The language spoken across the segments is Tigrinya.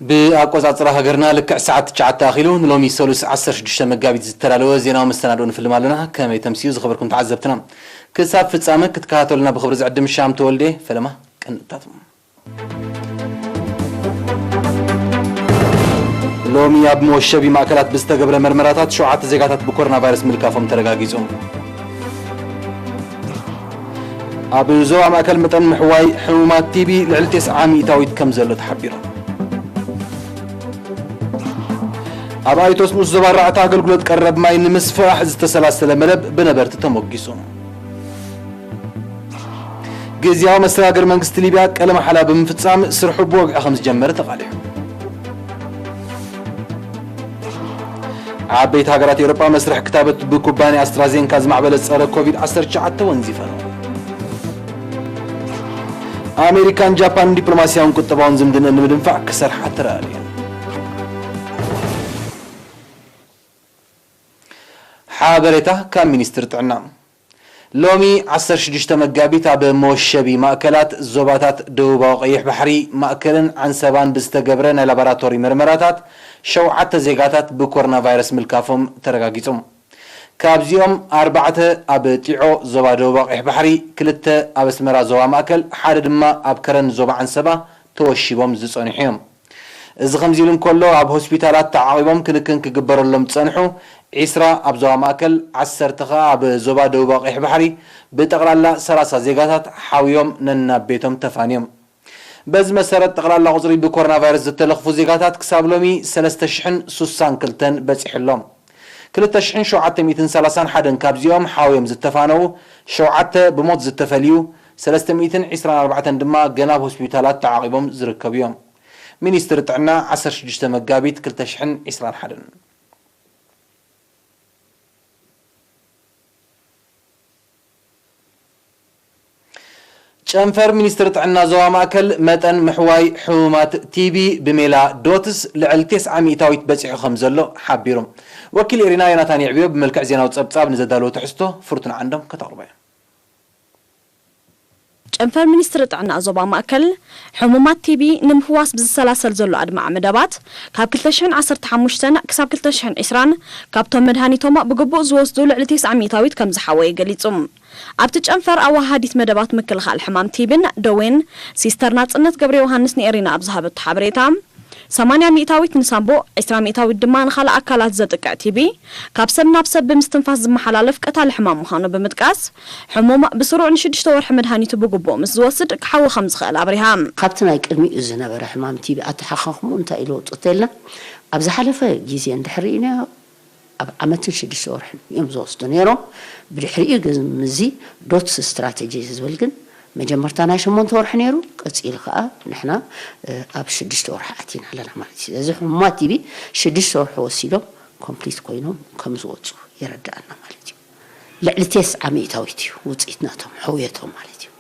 ብኣቆጻጽራ ሃገርና ልክዕ ሰዓት ትሽዓተ ኣኺሉ ንሎሚ ሰሉስ ዓሰርተ ሽዱሽተ መጋቢት ዝተዳለወ ዜናዊ መሰናድኦ ንፍልም ኣለና። ከመይ ተምስዩ ዝኸበርኩም ተዓዘብትና? ክሳብ ፍጻመ ክትከታተሉና ብኽብሪ ዝዕድም ሻም ተወልደ። ፈለማ ቀንታቶም። ሎሚ ኣብ መወሸቢ ማእከላት ብዝተገብረ መርመራታት ሸውዓተ ዜጋታት ብኮሮና ቫይረስ ምልካፎም ተረጋጊጹ። ኣብ ዞባ ማእከል መጠን ምሕዋይ ሕሙማት ቲቢ ልዕሊ ተስዓ ሚእታዊት ከም ዘሎ ተሓቢሩ። ኣብ ኣይቶስ ንኡስ ዞባ ኣርባዕተ ኣገልግሎት ቀረብ ማይ ንምስፋሕ ዝተሰላሰለ መደብ ብነበርቲ ተሞጊሱ። ግዝያዊ መሰጋገሪ መንግስቲ ሊብያ ቀለ መሓላ ብምፍጻም ስርሑ ብወግዒ ከም ዝጀመረ ተቓሊሑ። ዓበይቲ ሃገራት ኤውሮጳ መስርሕ ክታበት ብኩባንያ ኣስትራዜንካ ዝማዕበለ ጸረ ኮቪድ ዓሰርተ ትሽዓተ ወንዚፈን። ኣሜሪካን ጃፓንን ዲፕሎማስያውን ቁጠባውን ዝምድንኡ ንምድንፋዕ ክሰርሓ ተራእየን። ሓበሬታ ካብ ሚኒስትሪ ጥዕና። ሎሚ ዓሰርተ ሽዱሽተ መጋቢት ኣብ መወሸቢ ማእከላት ዞባታት ደቡባዊ ቀይሕ ባሕሪ፣ ማእከልን ዓንሰባን ብዝተገብረ ናይ ላቦራቶሪ መርመራታት ሸውዓተ ዜጋታት ብኮሮና ቫይረስ ምልካፎም ተረጋጊጹ። ካብዚኦም ኣርባዕተ ኣብ ጢዖ ዞባ ደቡባዊ ቀይሕ ባሕሪ፣ ክልተ ኣብ ኣስመራ ዞባ ማእከል፣ ሓደ ድማ ኣብ ከረን ዞባ ዓንሰባ ተወሺቦም ዝጸንሑ እዮም። እዚ ከምዚ ኢሉ እንከሎ፣ ኣብ ሆስፒታላት ተዓቒቦም ክንክን ክግበረሎም ዝጸንሑ ዒስራ ኣብ ዞባ ማእከል፣ ዓሰርተ ከኣ ኣብ ዞባ ደቡባዊ ቀይሕ ባሕሪ፣ ብጠቕላላ ሰላሳ ዜጋታት ሓውዮም ነናብ ቤቶም ተፋንዮም። በዚ መሰረት፣ ጠቕላላ ቁጽሪ ብኮሮና ቫይረስ ዝተለኽፉ ዜጋታት ክሳብ ሎሚ ሰለስተ ሽሕን ሱሳን ክልተን በጺሑ ኣሎ። ክልተ ሽሕን ሸውዓተ ሚእትን ሰላሳን ሓደን ካብዚኦም ሓውዮም ዝተፋነዉ፣ ሸውዓተ ብሞት ዝተፈልዩ፣ ሰለስተ ሚእትን ዕስራን ኣርባዕተን ድማ ገና ኣብ ሆስፒታላት ተዓቒቦም ዝርከቡ እዮም። ሚኒስትሪ ጥዕና፣ ዓሰርተ ሽዱሽተ መጋቢት ክልተ ሽሕን ዕስራን ሓደን። ጨንፈር ሚኒስትሪ ጥዕና ዞባ ማእከል መጠን ምሕዋይ ሕሙማት ቲቢ ብሜላ ዶትስ ልዕሊ ተስዓ ሚእታዊት በጺሑ ከም ዘሎ ሓቢሩ። ወኪል ኤሪና ዮናታን የዕብዮ ብመልክዕ ዜናዊ ጸብጻብ ንዘዳለወ ትሕዝቶ ፍርቱን ዓንዶም ከተቕርቦ እያ። ጨንፈር ሚኒስትሪ ጥዕና ዞባ ማእከል፣ ሕሙማት ቲቢ ንምፍዋስ ብዝሰላሰል ዘሎ ኣድማዒ መደባት፣ ካብ ክልተ ሽሕን ዓሰርተ ሓሙሽተን ክሳብ ክልተ ሽሕን ዕስራን ካብቶም መድሃኒቶም ብግቡእ ዝወስዱ ልዕሊ ተስዓ ሚእታዊት ከም ዝሓወየ ገሊጹ። ኣብቲ ጨንፈር ኣወሃሃዲት መደባት ምክልኻል ሕማም ቲቢን ደዌን ሲስተር ናጽነት ገብረ ዮሃንስ ንኤሪና ኣብ ዝሃበቶ ሓበሬታ፣ ሰማንያ ሚእታዊት ንሳንቡእ፣ ዕስራ ሚእታዊት ድማ ንኻልእ ኣካላት ዘጥቅዕ ቲቢ ካብ ሰብ ናብ ሰብ ብምስትንፋስ ዝመሓላለፍ ቀታሊ ሕማም ምዃኑ ብምጥቃስ፣ ሕሙም ብስሩዕ ንሽዱሽተ ወርሒ መድሃኒቱ ብግቡእ ምስ ዝወስድ ክሓዊ ከም ዝኽእል ኣብሪሃ። ካብቲ ናይ ቅድሚኡ ዝነበረ ሕማም ቲቢ ኣተሓኻኽምኡ እንታይ እዩ ለውጢ እንተኢልና፣ ኣብ ዝሓለፈ ግዜ እንድሕር ርኢናዮ፣ ኣብ ዓመትን ሽዱሽተ ወርሕን እዮም ዝወስዱ ነይሮም። ብድሕሪኡ ግን ምስዚ ዶትስ ስትራተጂ ዝብል ግን መጀመርታ ናይ ሸሞንተ ወርሒ ነይሩ፣ ቀጺሉ ከኣ ንሕና፣ እ፣ ኣብ ሽዱሽተ ወርሒ ኣቲና ኣለና ማለት እዩ። ስለዚ ሕሙማት ቲቢ ሽዱሽተ ወርሒ ወሲዶም ኮምፕሊት ኮይኖም ከም ዝወጹ የረድኣና ማለት እዩ። ልዕሊ ተስዓ ሚእታዊት እዩ ውጽኢት ናቶም ሕውየቶም ማለት እዩ።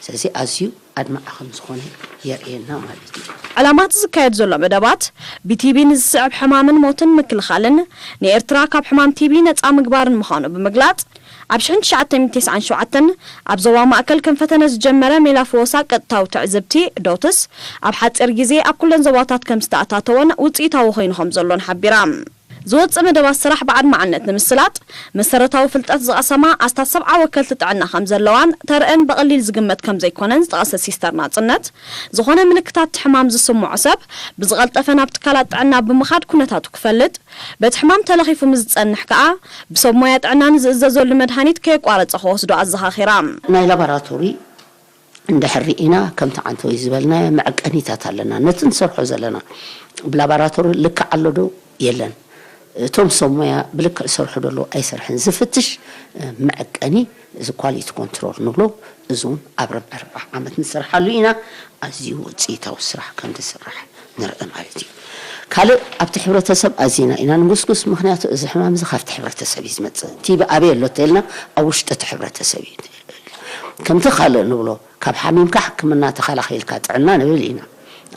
ስለዚ ኣዝዩ ኣድማዒ ከም ዝኾነ የርእየና ማለት እዩ። ዕላማ እቲ ዝካየድ ዘሎ መደባት ብቲቢ ንዝስዕብ ሕማምን ሞትን ምክልኻልን ንኤርትራ ካብ ሕማም ቲቢ ነጻ ምግባርን ምዃኑ ብምግላጽ፣ ኣብ ሽሕን ትሽዓተ ሚእትን ተስዓን ሸውዓተን ኣብ ዞባ ማእከል ከም ፈተነ ዝጀመረ ሜላ ፍወሳ ቀጥታዊ ትዕዝብቲ ዶትስ ኣብ ሓጺር ግዜ ኣብ ኩለን ዞባታት ከም ዝተኣታተወን ውጽኢታዊ ኮይኑ ከም ዘሎን ሓቢራ። ዝወጽእ መደባት ስራሕ ብኣድማዕነት ንምስላጥ መሰረታዊ ፍልጠት ዝቐሰማ ኣስታት ሰብዓ ወከልቲ ጥዕና ከም ዘለዋን ተርእን ብቐሊል ዝግመት ከም ዘይኮነን ዝጠቐሰት ሲስተር ናጽነት፣ ዝኾነ ምልክታት እቲ ሕማም ዝስምዖ ሰብ ብዝቐልጠፈ ናብ ትካላት ጥዕና ብምኻድ ኩነታቱ ክፈልጥ፣ በቲ ሕማም ተለኺፉ ምስ ዝጸንሕ ከኣ ብሰብ ሞያ ጥዕና ንዝእዘዘሉ መድሃኒት ከየቋረጸ ክወስዶ ኣዘኻኺራ። ናይ ላቦራቶሪ እንድሕር ርኢና፣ ከምቲ ዓንተወይ ዝበልናዮ መዐቀኒታት ኣለና። ነቲ ንሰርሖ ዘለና ብላቦራቶሪ ልክዕ ኣሎ ዶ የለን፣ እቶም ሰብ ሞያ ብልክዕ ይሰርሑ ዶ ኣለዉ ኣይሰርሕን ዝፍትሽ፣ እ፣ መዐቀኒ፣ እዚ ኳሊቲ ኮንትሮል ንብሎ፣ እዚ እውን ኣብ ርብዒ ርብዒ ዓመት ንሰርሓሉ ኢና። ኣዝዩ ውፅኢታዊ ስራሕ ከም ዝስራሕ ንርኢ ማለት እዩ። ካልእ ኣብቲ ሕብረተሰብ ኣዚና ኢና ንጉስጉስ፣ ምኽንያቱ እዚ ሕማም እዚ ካብቲ ሕብረተሰብ እዩ ዝመፅእ። ቲቢ ኣበይ ኣሎ ተልና፣ ኣብ ውሽጢ እቲ ሕብረተሰብ እዩ። ከምቲ ካልእ ንብሎ፣ ካብ ሓሚምካ ሕክምና ተኸላኺልካ ጥዕና ንብል ኢና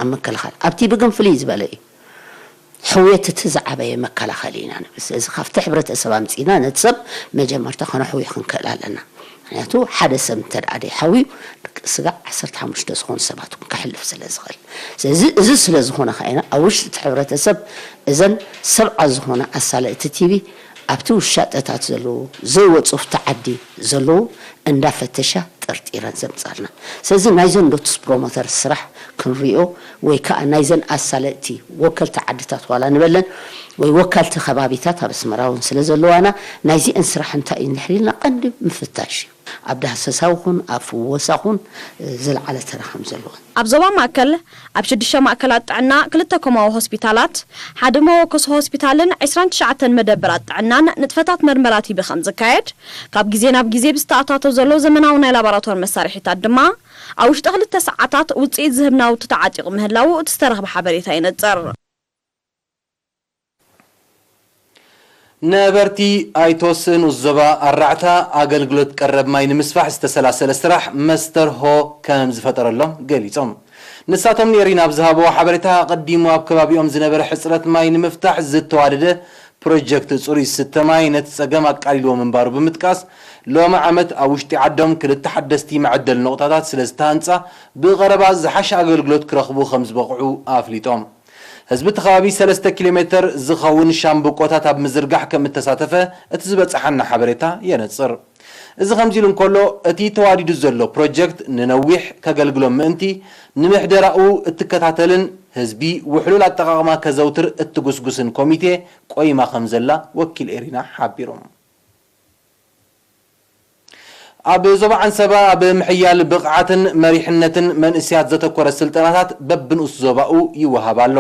ኣብ ምክልኻል። ኣብ ቲቢ ግን ፍልይ ዝበለ እዩ። ሕውየት እቲ ዝዓበየ መከላኸሊ ኢና ንብል። ስለዚ ካብቲ ሕብረተሰብ ኣምፂእና ነቲ ሰብ መጀመርታ ከነሕውዮ ክንክእል ኣለና። ምክንያቱ ሓደ ሰብ እንተ ደኣ ደይሓውዩ ስጋዕ ዓሰርተ ሓሙሽተ ዝኾኑ ሰባት እውን ከሕልፍ ስለ ዝኽእል። ስለዚ እዚ ስለ ዝኾነ ከኣ ኢና ኣብ ውሽጢ እቲ ሕብረተሰብ እዘን ሰብዓ ዝኾነ ኣሳለጥቲ ቲቢ ኣብቲ ውሻጠታት ዘለዉ ዘይወፁ ኣብቲ ዓዲ ዘለዉ እንዳፈተሻ ጠርጢረን ዘምጻልና። ስለዚ ናይዘን ሎቱስ ፕሮሞተር ስራሕ ክንሪኦ ወይ ከዓ ናይዘን ኣሳለጥቲ ወከልቲ ዓድታት ዋላ ንበለን ወይ ወከልቲ ከባቢታት ኣብ ኣስመራ እውን ስለ ዘለዋና ናይዚአን ስራሕ እንታይ እዩ እንድሕር ኢልና ቀንዲ ምፍታሽ እዩ። ኣብ ዳህሰሳ ኹን ኣብ ፍወሳ ኹን ዝለዓለ ተራ ከም ዘለዎ ኣብ ዞባ ማእከል ኣብ ሽዱሽተ ማእከላት ጥዕና፣ ክልተ ኮማዊ ሆስፒታላት፣ ሓደ መወከሲ ሆስፒታልን ዕስራን ትሽዓተን መደበራት ጥዕናን ንጥፈታት መርመራ ቲቢ ከም ዝካየድ፣ ካብ ግዜ ናብ ግዜ ብዝተኣታቶ ዘሎ ዘመናዊ ናይ ላቦራቶሪ መሳርሒታት ድማ ኣብ ውሽጢ ክልተ ሰዓታት ውጽኢት ዝህብ ናውቲ ተዓጢቑ ምህላዉ እቲ ዝተረኽበ ሓበሬታ የነጽር። ነበርቲ ኣይቶ ንኡስ ዞባ ኣራዕታ ኣገልግሎት ቀረብ ማይ ንምስፋሕ ዝተሰላሰለ ስራሕ መስተርሆ ከም ዝፈጠረሎም ገሊጾም። ንሳቶም ንኤሪና ኣብ ዝሃብዎ ሓበሬታ፣ ኣቐዲሙ ኣብ ከባቢኦም ዝነበረ ሕጽረት ማይ ንምፍታሕ ዝተዋደደ ፕሮጀክት ጽሩይ ዝስተ ማይ ነቲ ጸገም ኣቃሊልዎ ምንባሩ ብምጥቃስ፣ ሎሚ ዓመት ኣብ ውሽጢ ዓዶም ክልተ ሓደስቲ መዐደሊ ነቑጣታት ስለ ዝተሃንጻ፣ ብቐረባ ዝሓሸ ኣገልግሎት ክረኽቡ ከም ዝበቕዑ ኣፍሊጦም። ህዝቢ እቲ ከባቢ ሰለስተ ኪሎ ሜተር ዝኸውን ሻምብቆታት ኣብ ምዝርጋሕ ከም እተሳተፈ እቲ ዝበጽሓና ሓበሬታ የነጽር። እዚ ከምዚ ኢሉ እንከሎ፣ እቲ ተዋዲዱ ዘሎ ፕሮጀክት ንነዊሕ ከገልግሎም ምእንቲ፣ ንምሕደራኡ እትከታተልን ህዝቢ ውሕሉል ኣጠቓቕማ ከዘውትር እትጉስጉስን ኮሚቴ ቆይማ ከም ዘላ ወኪል ኤሪና ሓቢሩ። ኣብ ዞባ ዓንሰባ ኣብ ምሕያል ብቕዓትን መሪሕነትን መንእሰያት ዘተኮረ ስልጠናታት በብንኡስ ዞባኡ ይወሃብ ኣሎ።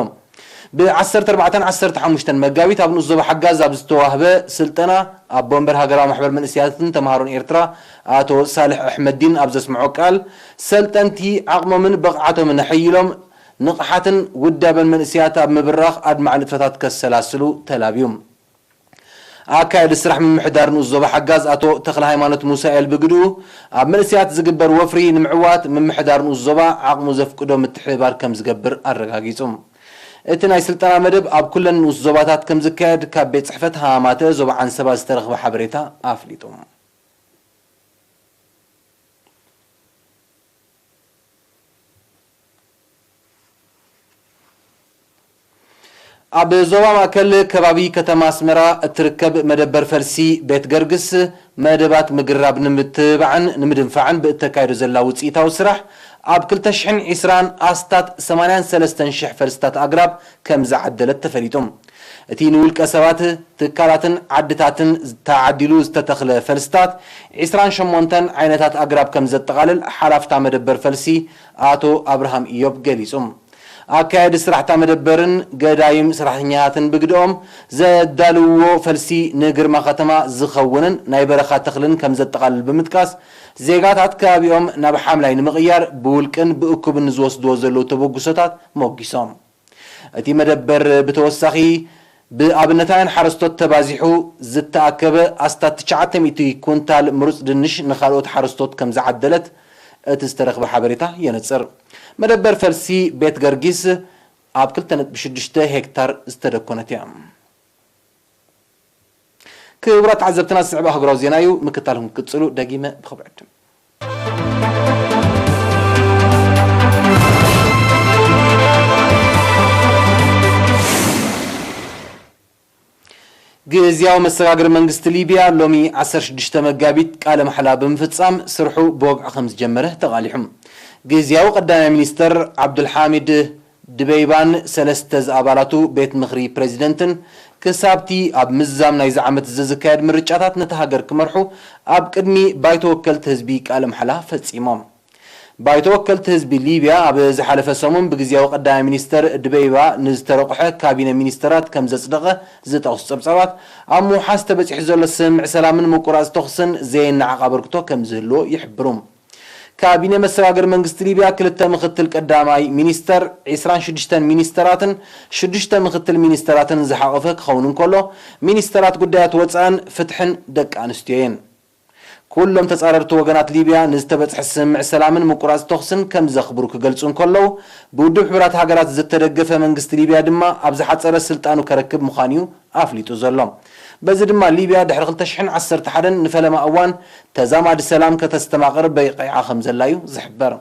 ብ ዓሰርተ ኣርባዕተን ዓሰርተ ሓሙሽተን መጋቢት ኣብ ንኡስ ዞባ ሓጋዝ ኣብ ዝተዋህበ ስልጠና፣ ኣቦ ወንበር ሃገራዊ ማሕበር መንእሰያትን ተምሃሮን ኤርትራ ኣቶ ሳልሕ ኣሕመዲን ኣብ ዘስምዖ ቃል፣ ሰልጠንቲ ዓቕሞምን ብቕዓቶምን ኣሐይሎም ንቕሓትን ውዳበን መንእሰያት ኣብ ምብራኽ ኣድማዒ ንጥፈታት ከሰላስሉ ተላብዩ። ኣካያዲ ስራሕ ምምሕዳር ንኡስ ዞባ ሓጋዝ ኣቶ ተኽለሃይማኖት ሙሳኤል ብግድኡ፣ ኣብ መንእሰያት ዝግበር ወፍሪ ንምዕዋት ምምሕዳር ንኡስ ዞባ ዓቕሙ ዘፍቅዶ ምትሕብባር ከም ዝገብር ኣረጋጊጹ። እቲ ናይ ስልጠና መደብ ኣብ ኩለን ንኡስ ዞባታት ከም ዝካየድ ካብ ቤት ጽሕፈት ሃማማተ ዞባ ዓንሰባ ዝተረኽበ ሓበሬታ ኣፍሊጡ። ኣብ ዞባ ማእከል ከባቢ ከተማ ኣስመራ እትርከብ መደበር ፈልሲ ቤት ገርግስ፣ መደባት ምግርራብ ንምትብባዕን ንምድንፋዕን ብእተካይዶ ዘላ ውጽኢታዊ ስራሕ፣ ኣብ ክልተ ሽሕን ዕስራን ኣስታት ሰማንያን ሰለስተን ሽሕ ፈልስታት ኣግራብ ከም ዝዓደለት ተፈሊጡ። እቲ ንውልቀ ሰባት፣ ትካላትን ዓድታትን ተዓዲሉ ዝተተኽለ ፈልስታት፣ ዕስራን ሸሞንተን ዓይነታት ኣግራብ ከም ዘጠቓልል ሓላፍታ መደበር ፈልሲ ኣቶ ኣብርሃም ኢዮብ ገሊጹ። ኣካያዲ ስራሕታ መደበርን ገዳይም ሰራሕተኛታትን ብግደኦም፣ ዘዳልውዎ ፈልሲ ንግርማ ከተማ ዝኸውንን ናይ በረኻ ተኽልን ከም ዘጠቓልል ብምጥቃስ፣ ዜጋታት ከባቢኦም ናብ ሓምላይ ንምቕያር ብውልቅን ብእኩብን ንዝወስድዎ ዘለዉ ተበግሶታት ሞጊሶም። እቲ መደበር ብተወሳኺ፣ ብኣብነታውያን ሓረስቶት ተባዚሑ ዝተኣከበ ኣስታት ትሽዓተ ሚእቲ ኩንታል ምሩፅ ድንሽ ንኻልኦት ሓረስቶት ከም ዝዓደለት እቲ ዝተረኽበ ሓበሬታ የነፅር። መደበር ፈልሲ ቤት ገርጊስ ኣብ ክልተ ነጥቢ ሽዱሽተ ሄክታር ዝተደኮነት እያ። ክቡራት ተዓዘብትና፣ ዝስዕብ ኣህጉራዊ ዜና እዩ፣ ምክታልኩም ክትቅፅሉ ደጊመ ብኽብሪ ዕድም። ግዝያዊ መሰጋገሪ መንግስቲ ሊብያ ሎሚ ዓሰርተ ሽዱሽተ መጋቢት ቃለ ማሕላ ብምፍጻም ስርሑ ብወግዒ ከም ዝጀመረ ተቓሊሑ። ግዝያዊ ቀዳማይ ሚኒስተር ዓብዱልሓሚድ ድበይባን ሰለስተ ዝኣባላቱ ቤት ምኽሪ ፕሬዚደንትን ክሳብቲ ኣብ ምዝዛም ናይዚ ዓመት እዚ ዝካየድ ምርጫታት ነታ ሃገር ክመርሑ ኣብ ቅድሚ ባይቶ ወከልቲ ህዝቢ ቃለ ማሕላ ፈጺሞም። ባይቶ ወከልቲ ህዝቢ ሊብያ ኣብ ዝሓለፈ ሰሙን ብግዝያዊ ቀዳማይ ሚኒስተር ድበይባ ንዝተረቑሐ ካቢነ ሚኒስተራት ከም ዘጽደቐ ዝጠቕሱ ጸብጻባት፣ ኣብ ምውሓስ ተበጺሑ ዘሎ ስምምዕ ሰላምን ምቁራጽ ተኹስን ዘየነዓቕ ኣበርክቶ ከም ዝህልዎ ይሕብሩ። ካቢነ መሰጋገሪ መንግስቲ ሊብያ ክልተ ምኽትል ቀዳማይ ሚኒስተር፣ ዕስራን ሽዱሽተን ሚኒስተራትን ሽዱሽተ ምኽትል ሚኒስተራትን ዝሓቖፈ ክኸውን እንከሎ፣ ሚኒስተራት ጉዳያት ወጻእን ፍትሕን ደቂ ኣንስትዮ እየን። ኩሎም ተጻረርቲ ወገናት ሊብያ ንዝተበጽሐ ስምምዕ ሰላምን ምቁራጽ ተኹስን ከም ዘኽብሩ ክገልጹ እንከለዉ፣ ብውድብ ሕቡራት ሃገራት ዝተደገፈ መንግስቲ ሊብያ ድማ ኣብ ዝሓጸረ ስልጣኑ ከረክብ ምዃኑ'ዩ ኣፍሊጡ ዘሎ። በዚ ድማ ሊብያ ድሕሪ ክልተ ሽሕን ዓሰርተ ሓደን ንፈለማ እዋን ተዛማዲ ሰላም ከተስተማቕር በቂዓ ከም ዘላ እዩ ዝሕበር።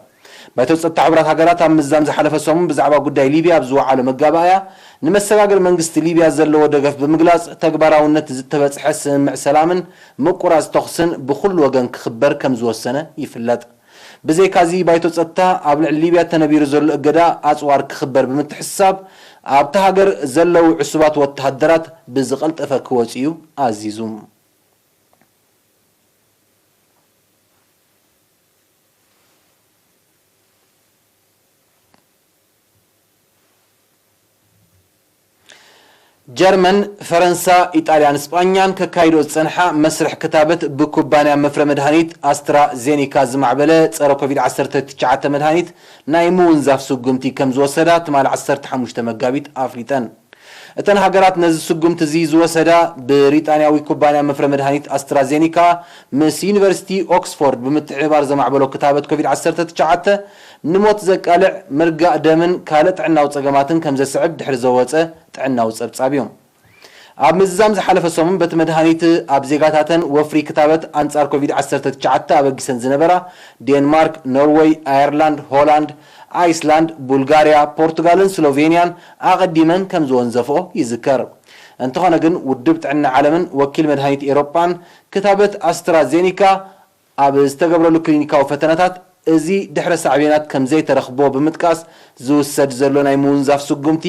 ባይቶ ጸጥታ ሕቡራት ሃገራት ኣብ ምዝዛም ዝሓለፈ ሰሙን ብዛዕባ ጉዳይ ሊብያ ኣብ ዝወዓሎ መጋባእያ፣ ንመሰጋገሪ መንግስቲ ሊብያ ዘለዎ ደገፍ ብምግላጽ፣ ተግባራውነት ዝተበጽሐ ስምምዕ ሰላምን ምቁራጽ ተኹስን ብኹሉ ወገን ክኽበር ከም ዝወሰነ ይፍለጥ። ብዘይካዚ፣ ባይቶ ጸጥታ ኣብ ልዕሊ ሊብያ ተነቢሩ ዘሎ እገዳ ኣጽዋር ክኽበር ብምትሕስሳብ፣ ኣብታ ሃገር ዘለዉ ዕሱባት ወተሃደራት ብዝቐልጠፈ ክወጽኡ ኣዚዙ። ጀርመን፣ ፈረንሳ፣ ኢጣልያን ስጳኛን ከካይዶ ዝጸንሓ መስርሕ ክታበት ብኩባንያ መፍረ መድሃኒት ኣስትራ ዜኒካ ዝማዕበለ ጸረ ኮቪድ ዓሰርተ ትሽዓተ መድሃኒት ናይ ምውንዛፍ ስጉምቲ ከም ዝወሰዳ ትማሊ ዓሰርተ ሓሙሽተ መጋቢት ኣፍሊጠን። እተን ሃገራት ነዚ ስጉምቲ እዚ ዝወሰዳ፣ ብሪጣንያዊ ኩባንያ መፍረ መድሃኒት ኣስትራዜኒካ ምስ ዩኒቨርሲቲ ኦክስፎርድ ብምትሕብባር ዘማዕበሎ ክታበት ኮቪድ ዓሰርተ ትሽዓተ ንሞት ዘቃልዕ ምርጋእ ደምን ካልእ ጥዕናዊ ጸገማትን ከም ዘስዕብ ድሕሪ ዘወጸ ጥዕናዊ ጸብጻብ እዩ። ኣብ ምዝዛም ዝሓለፈ ሰሙን በቲ መድሃኒት ኣብ ዜጋታተን ወፍሪ ክታበት ኣንጻር ኮቪድ ዓሰርተ ትሽዓተ ኣበጊሰን ዝነበራ ዴንማርክ፣ ኖርወይ፣ ኣየርላንድ፣ ሆላንድ፣ ኣይስላንድ፣ ቡልጋርያ፣ ፖርቱጋልን ስሎቬንያን ኣቐዲመን ከም ዝወንዘፍኦ ይዝከር። እንተኾነ ግን፣ ውድብ ጥዕና ዓለምን ወኪል መድሃኒት ኤውሮጳን ክታበት ኣስትራዜኒካ ኣብ ዝተገብረሉ ክሊኒካዊ ፈተነታት እዚ ድሕረ ሳዕቤናት ከም ዘይተረኽቦ ብምጥቃስ፣ ዝውሰድ ዘሎ ናይ ምውንዛፍ ስጉምቲ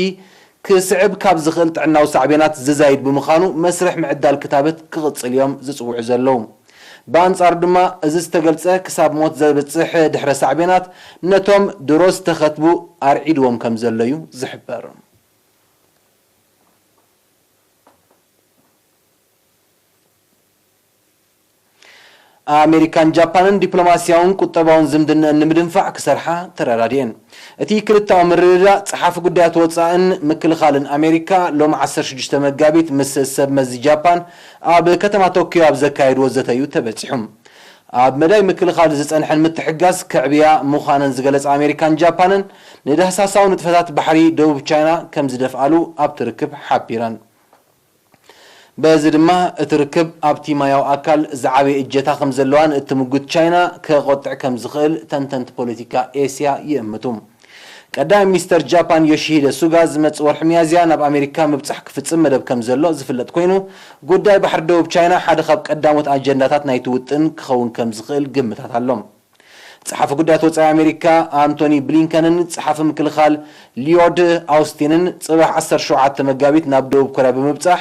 ክስዕብ ካብ ዝኽእል ጥዕናዊ ሳዕቤናት ዝዛይድ ብምዃኑ፣ መስርሕ ምዕዳል ክታበት ክቕጽል እዮም ዝጽውዑ ዘለዉ። ብኣንጻሩ ድማ፣ እዚ ዝተገልጸ ክሳብ ሞት ዘብጽሕ ድሕረ ሳዕቤናት ነቶም ድሮ ዝተኸትቡ ኣርዒድዎም ከም ዘሎ እዩ ዝሕበር። ኣሜሪካን ጃፓንን ዲፕሎማስያውን ቁጠባውን ዝምድንአን ንምድንፋዕ ክሰርሓ ተረዳዲኤን። እቲ ክልተኣዊ ምርድዳእ ጸሓፊ ጉዳያት ወጻእን ምክልኻልን ኣሜሪካ ሎሚ ዓሰርተ ሽዱሽተ መጋቢት ምስ ሰብ መዚ ጃፓን ኣብ ከተማ ቶኪዮ ኣብ ዘካየድዎ ዘተ እዩ ተበጺሑ። ኣብ መዳይ ምክልኻል ዝጸንሐን ምትሕግጋዝ ከዕብያ ምዃነን ዝገለጻ ኣሜሪካን ጃፓንን፣ ንዳህሳሳዊ ንጥፈታት ባሕሪ ደቡብ ቻይና ከም ዝደፍኣሉ ኣብቲ ርክብ ሓቢረን። በዚ ድማ እቲ ርክብ ኣብቲ ማያዊ ኣካል ዝዓበየ እጀታ ከም ዘለዋን እትምጉት ቻይና ከቖጥዕ ከም ዝኽእል ተንተንቲ ፖለቲካ ኤስያ ይእምቱ። ቀዳማይ ሚኒስተር ጃፓን ዮሺሂደ ሱጋ ዝመጽእ ወርሒ ሚያዝያ ናብ ኣሜሪካ ምብጻሕ ክፍጽም መደብ ከም ዘሎ ዝፍለጥ ኮይኑ፣ ጉዳይ ባሕሪ ደቡብ ቻይና ሓደ ካብ ቀዳሞት ኣጀንዳታት ናይቲ ውጥን ክኸውን ከም ዝኽእል ግምታት ኣሎ። ጸሓፊ ጉዳያት ወጻኢ ኣሜሪካ ኣንቶኒ ብሊንከንን ጸሓፊ ምክልኻል ሊዮድ ኣውስቲንን ጽባሕ ዓሰርተ ሸውዓተ መጋቢት ናብ ደቡብ ኮርያ ብምብጻሕ፣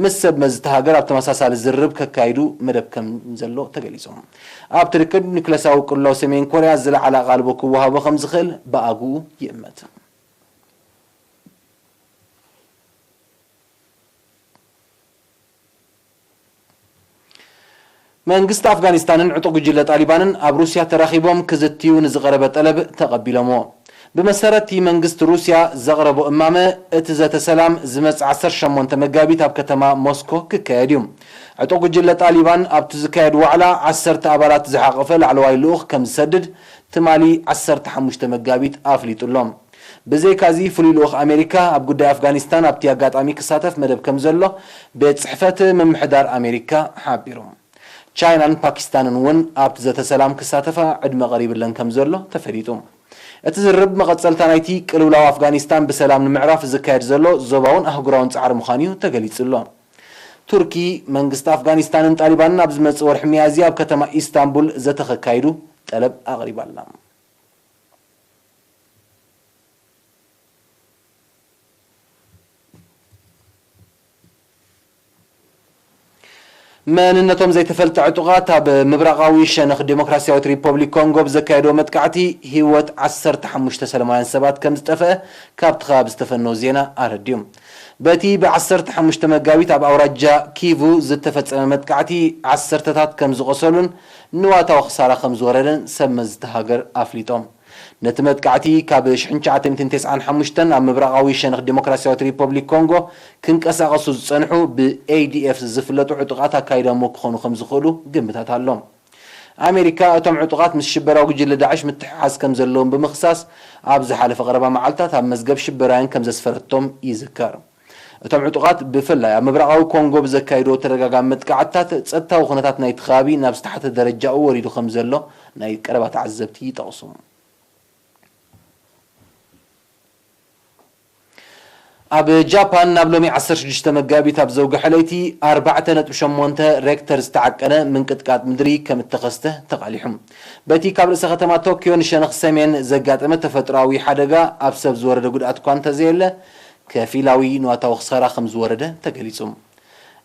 ምስ ሰብ መዚ እታ ሃገር ኣብ ተመሳሳሊ ዝርርብ ከካይዱ መደብ ከም ዘሎ ተገሊጹ። ኣብቲ ርክብ፣ ኒኩለሳዊ ቅልውላው ሰሜን ኮርያ ዝለዓለ ኣቓልቦ ክወሃቦ ከም ዝኽእል ብኣግኡ ይእመት። መንግስቲ ኣፍጋኒስታንን ዕጡቕ ጉጅለ ጣሊባንን ኣብ ሩስያ ተራኺቦም ክዝትዩ ንዝቐረበ ጠለብ ተቐቢሎምዎ። ብመሰረት እቲ መንግስቲ ሩስያ ዘቕረቦ እማመ፣ እቲ ዘተ ሰላም ዝመጽእ ዓሰርተ ሸሞንተ መጋቢት ኣብ ከተማ ሞስኮ ክካየድ እዩ። ዕጡቕ ጉጅለ ጣሊባን ኣብቲ ዝካየድ ዋዕላ ዓሰርተ ኣባላት ዝሓቖፈ ላዕለዋይ ልኡኽ ከም ዝሰድድ ትማሊ ዓሰርተ ሓሙሽተ መጋቢት ኣፍሊጡ ኣሎ። ብዘይካዚ፣ ፍሉይ ልኡኽ ኣሜሪካ ኣብ ጉዳይ ኣፍጋኒስታን ኣብቲ ኣጋጣሚ ክሳተፍ መደብ ከም ዘሎ ቤት ጽሕፈት ምምሕዳር ኣሜሪካ ሓቢሩ። ቻይናን ፓኪስታንን እውን ኣብቲ ዘተ ሰላም ክሳተፋ ዕድመ ቀሪብለን ከም ዘሎ ተፈሊጡ። እቲ ዝርርብ መቐጸልታ ናይቲ ቅልውላው ኣፍጋኒስታን ብሰላም ንምዕራፍ ዝካየድ ዘሎ ዞባውን ኣህጉራውን ጻዕሪ ምዃኑ እዩ ተገሊጹ ኣሎ። ቱርኪ፣ መንግስቲ ኣፍጋኒስታንን ጣሊባንን ኣብ ዝመጽእ ወርሒ ሚያዝያ ኣብ ከተማ ኢስታንቡል ዘተ ከካይዱ ጠለብ ኣቕሪባ ኣላ። መንነቶም ዘይተፈልጠ ዕጡቓት ኣብ ምብራቓዊ ሸነኽ ዴሞክራሲያዊት ሪፐብሊክ ኮንጎ ብዘካየድዎ መጥቃዕቲ ህይወት ዓሰርተ ሓሙሽተ ሰላማውያን ሰባት ከም ዝጠፍአ ካብቲ ከባቢ ዝተፈነወ ዜና ኣረድዩ። በቲ ብ ዓሰርተ ሓሙሽተ መጋቢት ኣብ ኣውራጃ ኪቩ ዝተፈጸመ መጥቃዕቲ ዓሰርተታት ከም ዝቖሰሉን ንዋታዊ ክሳራ ከም ዝወረደን ሰብ መዚ እታ ሃገር ኣፍሊጦም። ነቲ መጥቃዕቲ ካብ ሽሕን ትሽዓተ ሚእትን ተስዓን ሓሙሽተን ኣብ ምብራቓዊ ሸነኽ ዴሞክራሲያዊት ሪፐብሊክ ኮንጎ ክንቀሳቐሱ ዝጸንሑ ብኤ ዲ ኤፍ ዝፍለጡ ዕጡቓት ኣካይዶምዎ ክኾኑ ከም ዝኽእሉ ግምታት ኣሎ። ኣሜሪካ እቶም ዕጡቓት ምስ ሽበራዊ ጉጅለ ዳዕሽ ምትሕሓዝ ከም ዘለዎም ብምኽሳስ፣ ኣብ ዝሓለፈ ቀረባ መዓልታት ኣብ መዝገብ ሽበራውያን ከም ዘስፈረቶም ይዝከር። እቶም ዕጡቓት ብፍላይ ኣብ ምብራቓዊ ኮንጎ ብዘካይድዎ ተደጋጋሚ መጥቃዕትታት ጸጥታዊ ኩነታት ናይቲ ከባቢ ናብ ዝተሓተ ደረጃኡ ወሪዱ ከም ዘሎ ናይ ቀረባ ተዓዘብቲ ይጠቕሱ። ኣብ ጃፓን ናብ ሎሚ ዓሰርተ ሽዱሽተ መጋቢት ኣብ ዘውግሐ ለይቲ ኣርባዕተ ነጥቢ ሸሞንተ ሬክተር ዝተዓቀነ ምንቅጥቃጥ ምድሪ ከም እተኸስተ ተቓሊሑ። በቲ ካብ ርእሰ ከተማ ቶኪዮ ንሸነኽ ሰሜን ዘጋጠመ ተፈጥሮኣዊ ሓደጋ ኣብ ሰብ ዝወረደ ጉድኣት እኳ እንተዘየለ፣ ከፊላዊ ንዋታዊ ክሳራ ከም ዝወረደ ተገሊጹ።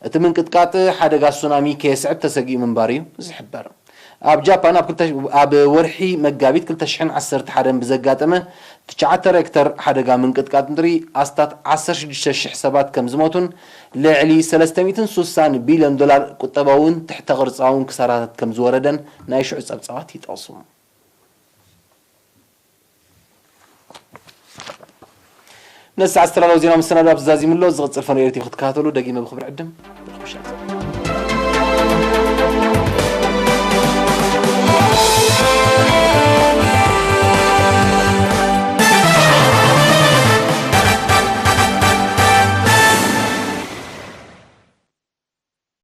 እቲ ምንቅጥቃጥ ሓደጋ ሱናሚ ከየስዕብ ተሰጊኡ ምንባሩ እዩ ዝሕበር። ኣብ ጃፓን ኣብ ክልተ ኣብ ወርሒ መጋቢት ክልተ ሽሕን ዓሰርተ ሓደን ብዘጋጠመ ትሽዓተ ሬክተር ሓደጋ ምንቅጥቃጥ ምድሪ ኣስታት ዓሰርተ ሽዱሽተ ሽሕ ሰባት ከም ዝሞቱን ልዕሊ ሰለስተ ሚእትን ሱሳን ቢልዮን ዶላር ቁጠባውን ትሕተ ቅርጻውን ክሳራታት ከም ዝወረደን ናይ ሽዑ ጸብጻባት ይጠቕሱ። ነዚ ሰዓት ዝተዳለወ ዜና መሰናዶ ኣብዚ ዛዚሙ ኣሎ። ዝቕጽል ፈነው ኤሪ ቲቪ ክትከታተሉ ደጊመ ብኽብሪ ዕድም።